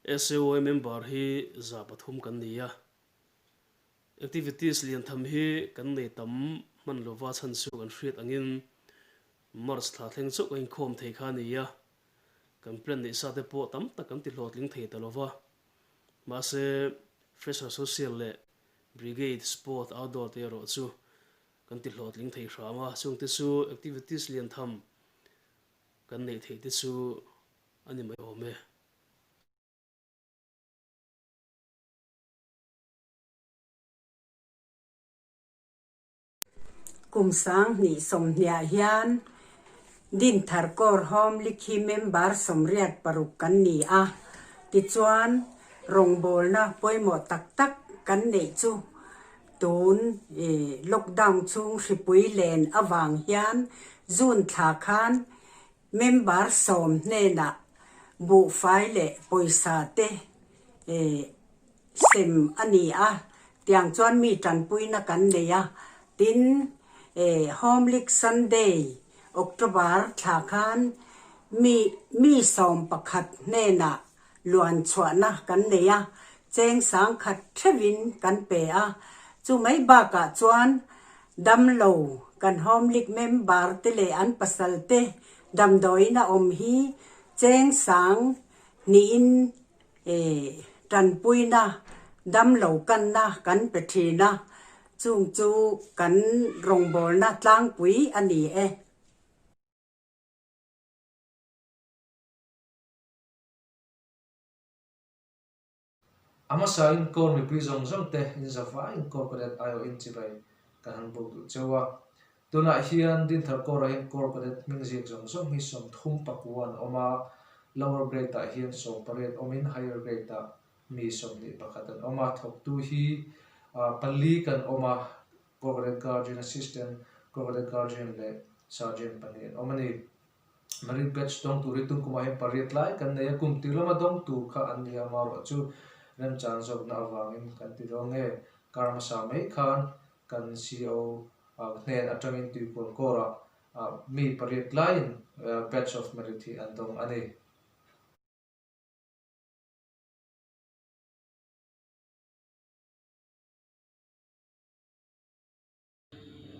SAOA member hi 300 kan ni a. Activities lian tham hi kan nei tam hman lova chhan chu kan hriat angin March thla thleng chauh kan inkhawm thei kha a ni a. Kan plan neih sa te pawh tam tak kan ti hlawhtling thei ta lova. Mahse Fresher Social leh Brigade Sport Outdoor te erawh chu kan ti hlawhtling thei hram a, chungte chu activities lian tham kan neih theih te chu a ni mai awm e. Kum 2020ah hian Dinthar Corps Home Likhi member 86 kan ni a, tichuan rawngbawlna pawimawh tak tak kan neih chu tun lockdown chhung hripui len avang hian June thla khan member 10 hnenah buhfai leh pawisa te sem a ni a, tiang chuan mi tanpuina kan nei a, tin Home League Sunday October thla khan mi mi 11 hnenah luan chhuahna kan nei a, cheng 1000 theuhin kan pe a, chu mai bakah chuan damlo kan Home League member te leh an pasal te damdawiin a awm hi cheng 2000in Tanpuina, damlo kanna kan pe thin a, chung chu kan rawngbawlna tlangpui a ni e. A hmasain Corps mipui zawng zawng te inzavaiin Corps Cadet aiawhin chibai kan han buk duh cheu a. Tunah hian Dinthar Corps-ah hian Corps Cadet hming ziak zawng zawng hi 34 an awm a, Lower Grade-ah hian 18 awmin Higher Grade-ah mi 21 an awm a. Thawktu hi pali kan awm a, Corps Cadet Guardian Assistant, Corps Cadet Guardian leh Sergeant pahnih an awm a ni. Merit Badge dawng tur hi tum kumah hian pariat lai kan nei a, kum tir lama dawng tur kha an ni a, amaherawhchu remchang zawkna avangin kan ti dawn nge. Kar hmasa mai khan kan CO hnen atangin Tuikual Corps-ah mi pariat laiin Badge of Merit hi an dawng a ni.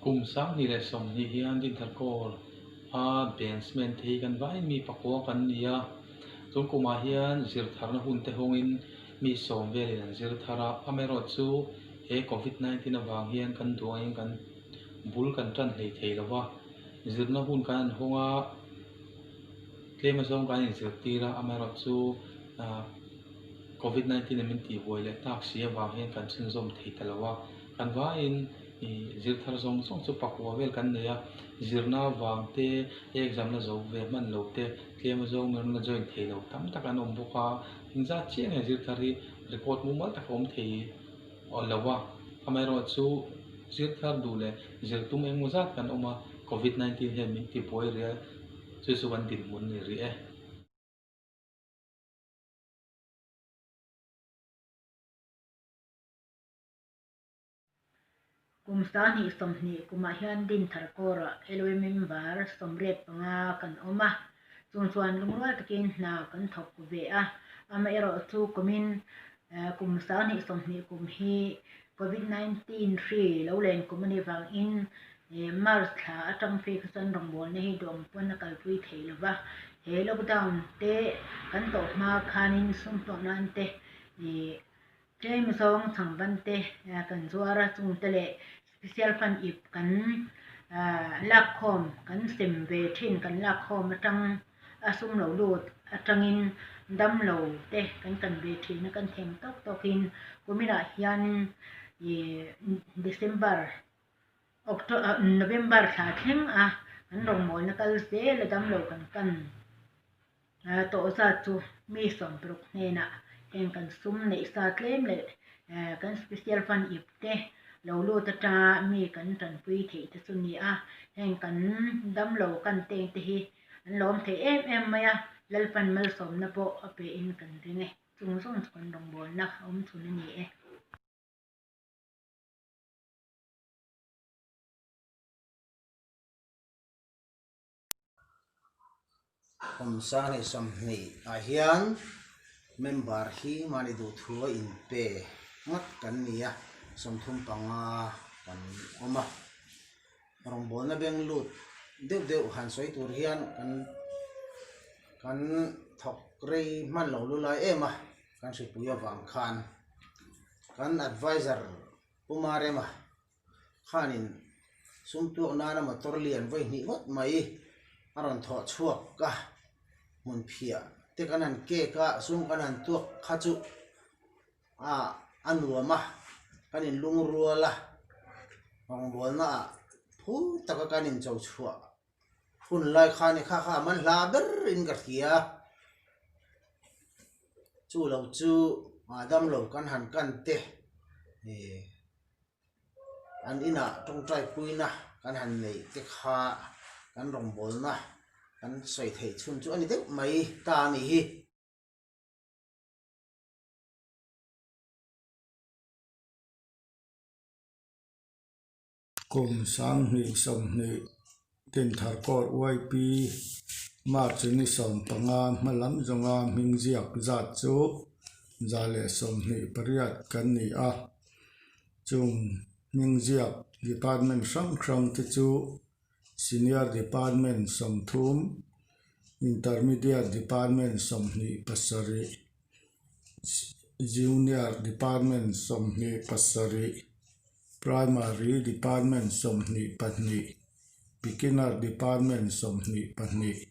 Kum 2020 hian Dinthar Corps a bandsman te hi kan vai mi pakua kan ni a, chung kumah hian zir tharna hun te hawngin mi 10 velin an zir thar a, amaherawhchu he Covid 19 avang hian kan duangin kan bul kan tan hlei thei lo va, zirna hun kan an hawng a, tlem azawng kan inzirtir a, amaherawhchu Covid 19 in min tihbuai leh tak si avang hian kan chhunzawm thei ta lo a. Kan vaiin zir thar zawng zawng chu pakua vel kan nei a, zirna vang te, exam la zo ve hman lo te, tlem azawng min rawn la join thei lo tam tak an awm bawk a, engzat chiah nge zir thar hi record mumal tak a awm thei lo a, amaherawhchu zir thar duh leh zir tum engemaw zat kan awm a, Covid 19 hian min tibuai rih a, chu chu kan dinhmun a ni rih e. Kum 2020 kumah hian Dinthar Corps-ah LOA member 85 kan awm a, chung chuan lungrual takin hna kan thawk ve a. Amaherawhchu kumin kum 2020 kum hi Covid 19 hri lo len kum a nih vangin March thla atang phei kha chuan rawngbawlna hi duang pawn a kalpui thei lo va. He lockdown te kan tawh hma khanin sum hlawh nan te Tlem zawng changban te kan zuar a, chungte leh special fund ip kan lakkhawm kan sem ve thin kan lakkhawm atang a sum lo lut atangin damlo te kan kan ve thin a, kan thleng tawk tawkin kuminah hian ih December November thla thleng a kan rawngbawlna kal zel a damlo kan kan. Tawh zat chu mi 60 hnenah heng kan sum neih sa tlem leh kan special fund ip te lo lut atanga mi kan tanpui theih te chu ni a, heng kan damlo kan teng te hi an lawm thei em em mai a, Lalpan malsawmna pawh a pe in kan ring e, chung zawng chu kan rawngbawlna awm chhun a ni e. Kum 2020 ah hian Member hi mahni duhthu a inpe ngawt kan ni a, 35 kan awm a. Rawngbawlna beng lut deuh deuh han sawi tur hian kan kan thawk rei hman lo lu lai em a, kan hripui avang khan kan adviser Pu Marema khanin sum tuak nana motor lian vawi hnih ngawt mai a rawn thawh chhuak a, hmun phiah te kan han kek a, sum kan han tuak kha chu ah a nuam a, kan inlungrual a, rawngbawlna ah phur taka kan incho chhuah hun lai kha a ni kha kha a man hla ber in ka hria chu lo chu ah damlo kan han kan te ih an inah tawngtai puina kan han neih te kha kan rawngbawlna kan sawi theih chhun chu a ni deuh mai ta a nih hi. Kum 2020 Dinthar Corps YP March ni 15 hma lam zawnga hming ziak zat chu 128 kan ni a. Chung hming ziak department hrang hrang te chu Senior Department 30, Intermediate Department 27, Junior Department 27, Primary Department 22, Beginner Department 22.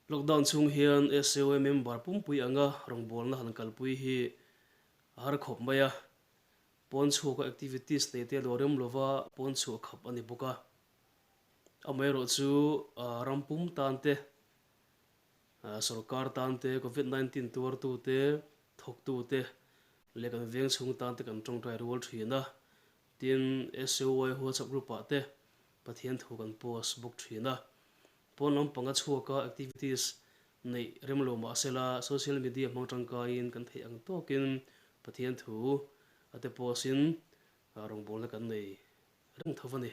Lockdown chhung hian SAOA member pumpui anga rawngbawlna han kalpui hi a har khawp mai a, pawn chhuaka activities nei te lo rem lova pawn chhuah khap a ni bawk a. Amaherawh chu ram pum tan te, sorkar tan te, Covid 19 tuartu te, thawktu te leh kan veng chhung tan te kan tawngtai rual thin a, tin SAOA WhatsApp group ah te Pathian thu kan post bawk thin a. Pawn lampang a chhuak a activities neih rem lo mah sela social media hmang tangkaiin kan theih ang tawkin Pathian thu a te post in rawngbawlna kan nei reng tho a ni.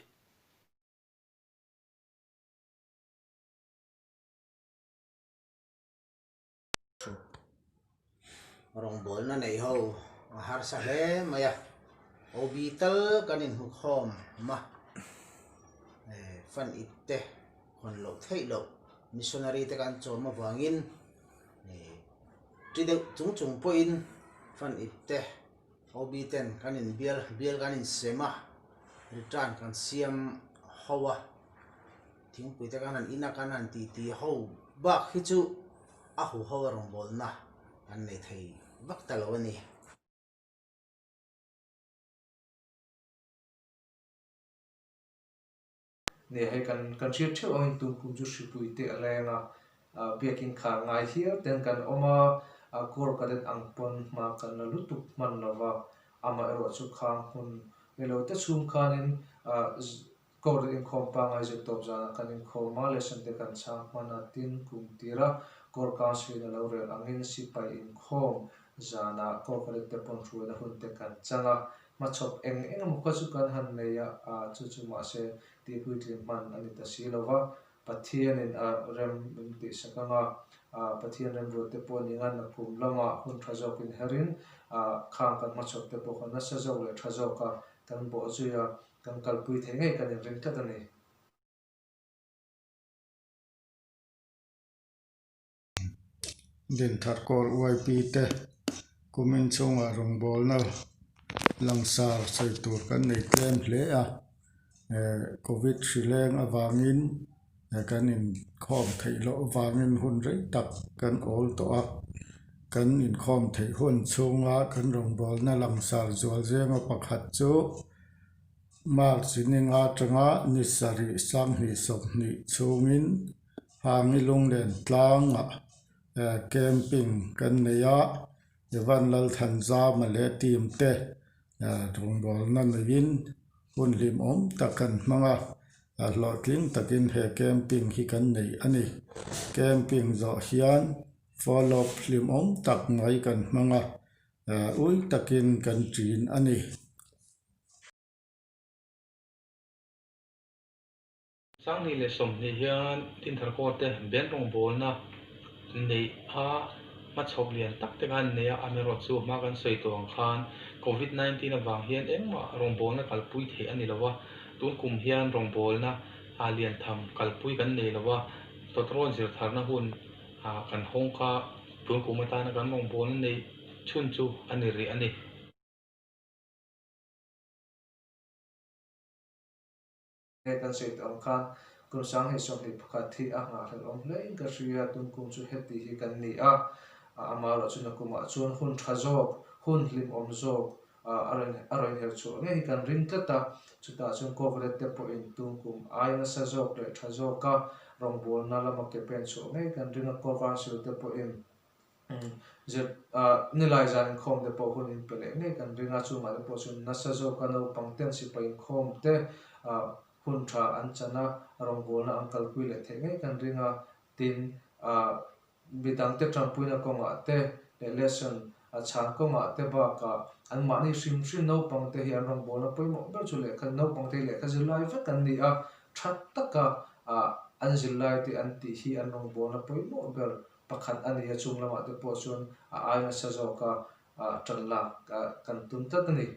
Rawngbawlna nei ho a harsa hle mai a, OB tal kan inhmu khawm a, fan ip te hawn loh theih loh missionary te kan chawm avangin ṭi deuh chung chung pawhin fan ip te OB ten kan inbial bial kan insem a, return kan siam ho a. Thingpui te kan han in a, kan han ti ti ho bak hi chu a huho a rawngbawlna an nei thei vak ta lo a ni. Nia hei kan kan hriat theuh angin tumkum chu hripui te a leng a, biakin khar ngai hial ten kan awm a, Corps Cadet ang pawn hma kan la lutuk hman lova, amaherawh chu khang hun rilo te chhung khanin Court inkhawm pangngai zir tawp zanah kan inkhawm a, lesson te kan chhang hman a, tin kum tir a, Court Council in a lo rel angin sipai inkhawm zanah Court Cadet te pawn hruaina hun te kan chang a, hmachhawp eng eng emaw kha chu kan han nei a, chu chu mahse tihpuitling hman a ni ta si lo va, Pathianin a rem min tihsak ang a, Pathian remruat te pawh ni ngan a kum lamah hun tha zawk inherin khang kan hmachhawp te pawh kha nasa zawk leh tha zawka kan bawh zui a. Kan kalpui thei ngei kan inring tlat a ni. Dinthar Kawl YP te kumin chhungah rawngbawlna langsar sawi tur kan nei tlem hle a, Covid hri leng avangin kan inkhawm theih loh avangin hun rei tak kan awl tawh a, kan inkhawm theih hun chhunga kan rawngbawlna langsar zual zenga pakhat chu. March ninga atanga ni sarih 2020 chhungin Hangi Lunglen tlangah camping kan nei a, Evan Lalthanzama leh team te rawngbawlna neiin hun hlimawm tak kan hmang a, hlawhtling takin he camping hi kan nei a ni. Camping zawh hian follow up hlimawm tak mai kan hmang a, ui takin kan ṭin a ni. 2020 hian Dinthar Court te ben rawngbawlna neih a hmachhawp lian tak te khan nei a, amaherawhchu hma kan sawi tawh ang khan Covid 19 avang hian engmah rawngbawlna kalpui theih a ni lo a, tun kum hian rawngbawlna lian tham kalpui kan nei lo a, tawtrawn zir tharna hun kan hawng kha tun kum atana kan rawngbawlna neih chhun chu a ni rih a ni. He kan sawi tawh ang khan kum 2021 hi a nghahhlelh awm hlein ka hria, tun kum chu heti hi kan ni a, amaherawh chu nakumah chuan hun tha zawk, hun hlimawm zawk a rawn a rawn her chhuah ngei hi kan ring tlat a, chutah chuan Kawklet te pawhin tun kum ai nasa zawk leh tha zawka rawngbawlna lama ke pen chhuah ngei kan ring a, Corps Council te pawhin Zir nilai zan inkhawm te pawh hun inpe leh ngei kan ring a, chungah te pawh chuan nasa zawka naupang ten sipai inkhawm te hun tha an chan a, rawngbawlna an kalpui leh theih ngei kan ring a, tin midang te tanpuina kawngah te leh lesson chhan kawngah te bakah anmahni hrim hrim naupang te hi an rawngbawlna pawimawh ber chu lehkha naupang te hi lehkha zirlai vek an ni a, tha taka an zirlai te an tih hi an rawngbawlna pawimawh ber Pakhat a ni a, chung lamah te pawh chuan a ai nasa zawk a, tan lak kan tum tlat a ni.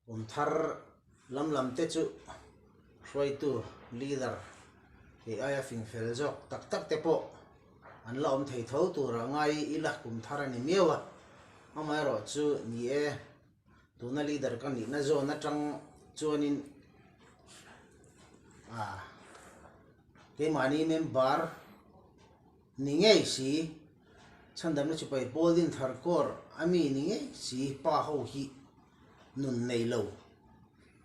Kum thar lam lam te chu hruaitu, leader, kei aia fing fel zawk tak tak te pawh an la awm thei tho tur a ngai ila kum thar a ni miau a, amaherawhchu ni e. Tuna leader ka nihna zawn atang chuanin ah keimahni member ni ngei si chhandamna sipai pawl din thar kawr a mi ni ngei si pa ho hi nun nei lo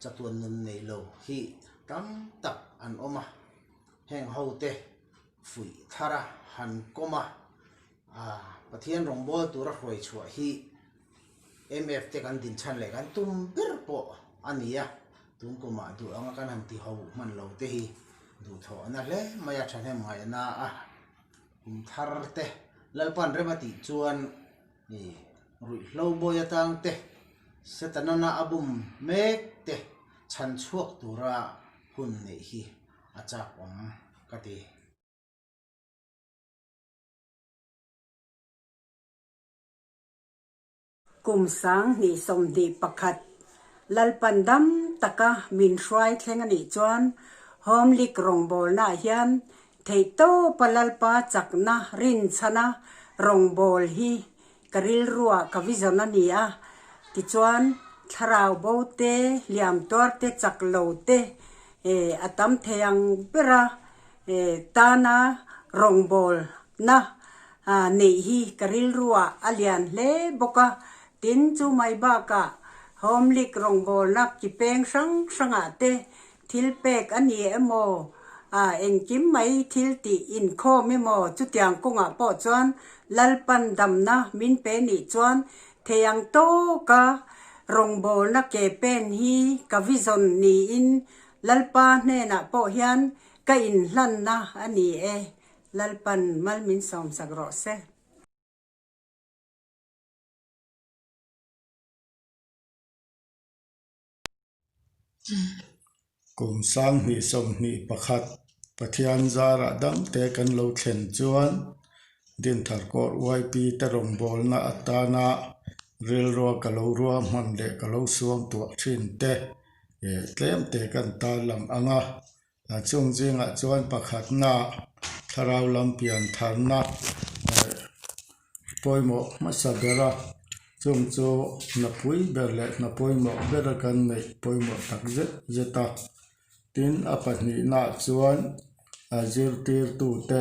chatuan nun nei lo hi tam tak an awm a heng ho te fuih thar a han kawm a ah Pathian rawngbawl tura hruai chhuah hi. MF te kan din chhan leh kan tum ber pawh a ni a, tun kumah duh anga kan han ti ho hman lo te hi duhthawhna hle mai a thahnem ngaihna a kum thar te Lalpan rem a tih chuan ih ruihhlo bawi atang te Setanana a bum mek te chhan chhuak tura hun neih hi a chak awm ka ti. Kum 2021 Lalpan dam taka min hruai thleng a nih chuan Home League rawngbawlnaah hian theihtawpa Lalpa chakna rinchhana rawngbâwl hi ka rilruah ka vision a ni a. Tichuan, thlarau bo te, hliam tuar te, chak lo te a tam thei ang bera tana rawngbawlna neih hi ka rilruah a lian hle bawk a, tin chu mai bakah Home League rawngbawlna ki peng hrang hrangah te thil pek a ni emaw, engkim mai thil tih inkhawm emaw chutiang kawngah pawh chuan Lalpan damna min pe nih chuan thei ang tawka rawngbawlna ke pen hi ka vision niin Lalpa hnenah pawh hian ka inhlanna a ni e. Lalpan mal min sawmsak rawh se. Kum 2021 Pathian zarah damte kan lo thlen chuan Dinthar Court YP te rawngbawlna atana rilrua ka lo ruahman leh ka lo suangtuah thin te tlemte kan tarlang ang a. A chung zingah chuan pakhatna thlarau lam pian tharna pawimawh hmasa ber a, chung chu hna pui ber leh hna pawimawh bera kan neih pawimawh tak zet zet a. Tin, a pahnihnaah chuan a zirtirtute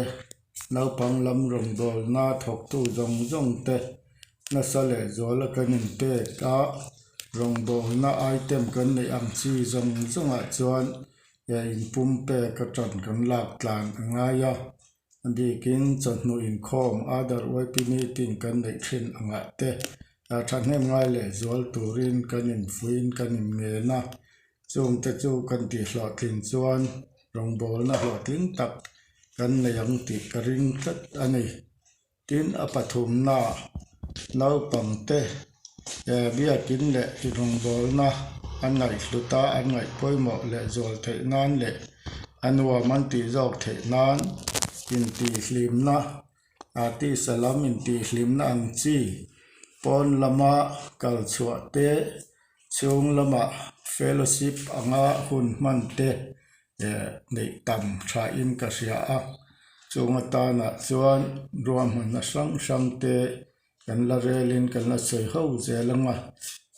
naupang lam rawngbawlna thawktu zawng zawng te nasa leh zuala kan inpek a, rawngbawlna item kan neih ang chi zawng zawngah chuan He inpumpek atang kan lak tlan a ngai a, a bikin chawhnu inkhawm other YP meeting kan neih thin angah te thahnem ngai leh zual turin kan infuiin kan inngen a, chungte chu kan tih hlawhtlin chuan rawngbawlna hlawhtling tak kan nei ang tih ka ring tlat a ni. Tin, a pathumna. Naupangte biakin leh rawngbawlna an ngaihhlut a, an ngaih pawimawh leh zual theih nan leh a nuam an tih zawk theih nan intihhlimna tisa lam intihhlimna ang chi pawn lama kal chhuah te chhung lamah fellowship anga hun hman te neih tam thain ka hria a, chung atanah chuan ruahmanna hrang hrang te kan la relin kan la sawi ho zel ang a,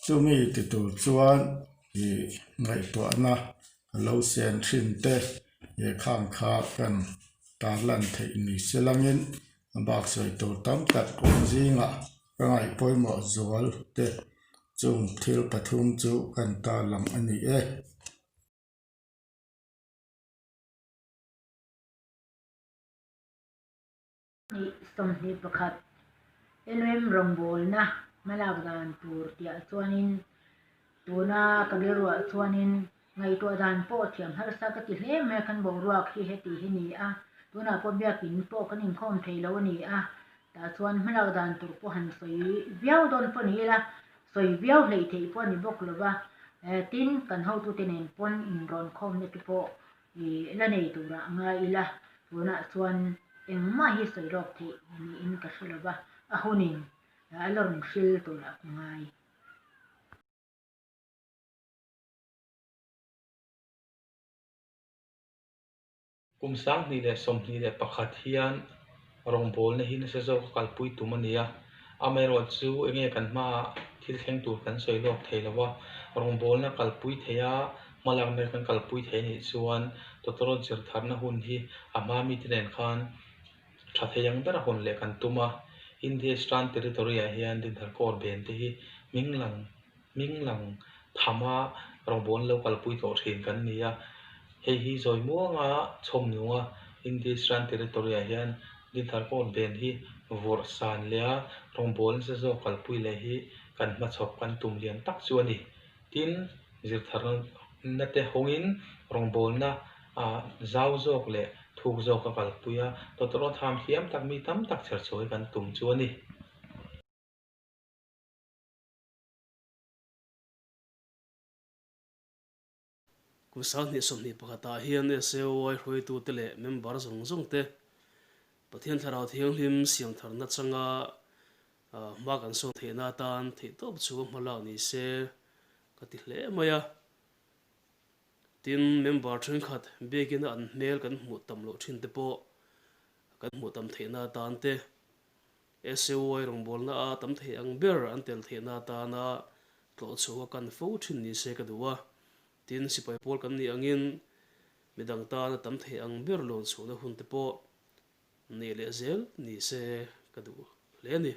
chumi ti tur chuan ih ngaihtuahna a lo sen thin te ih khang kha kan tarlan theih ni se langin a bak sawi tur tam tak awm zingah ka ngaih pawimawh zual te chung thil pathum chu kan tarlang a ni e. Hnih 21 LOM rawngbawlna hmalak dan tur tihah chuanin tuna ka rilruah chuanin ngaihtuah dan pawh thiam harsa ka ti hle mai a, kan boruak hi heti hi ni a, tunah pawh biakin pawh kan inkhawm thei lo a ni a, tah chuan hmalak dan tur pawh han sawi viau dawn pawh ni ila sawi viau hleih theih pawh a ni bawk lo va, tin kan hotute nen pawn inrawn khawmna te pawh I la nei turah ngai ila, tunah chuan engmah hi sawi lawk theih niin ka hre lo va, a hunin a la rawn hril turah ka ngai. Kum 2021 hian rawngbawlna hi nasa zawk a kalpui tum a ni a, amaherawh chu enge kan hmaah thil thleng tur kan sawi lawk thei lo a, rawngbawlna kalpui thei a, hmalakna kan kalpui thei anih chuan tawtawrawt zir tharna hun hi a hma mite nen khan tha thei ang ber a hawn leh kan tum a, India Eastern Territory ah hian Dinthar Corps Band te hi hming lang Hming lang thama rawngbâwl lo kalpui tawh thin kan ni a, hei hi zawi muanga chhawm nunga India Eastern Territory-ah hian Dinthar Court Ben hi vawrh san leh a rawngbâwl nasa zawk kalpui leh hi kan hmachhawp kan tum lian tak chu a ni. Tin, zirtharna te hawngin rawngbâwlna zau zawk leh thuk zawk a kalpui a, tawtawrawt ham thiam tak mi tam tak chherchhuah hi kan tum chu a ni. Kum 2021 ah hian SAOI hruaitute leh member zawng zawng te Pathian Thlarau Thianghlim siam tharna changa hma kan sawn theihna atan theihtawp chu hma lak ni se ka ti hle mai a. Tin, member thenkhat biakina an hmel kan hmuh tam loh thin te pawh kan hmuh tam theihna atan te SAOI rawngbawlna a tam thei ang ber an tel theihna atana tlawh chho a kan fo thin ni se ka duh a, tin sipai pawl kan nih angin midang tana tam thei ang ber lawn chhuahna hun te pawh neih leh zel ni se ka duh hle a ni.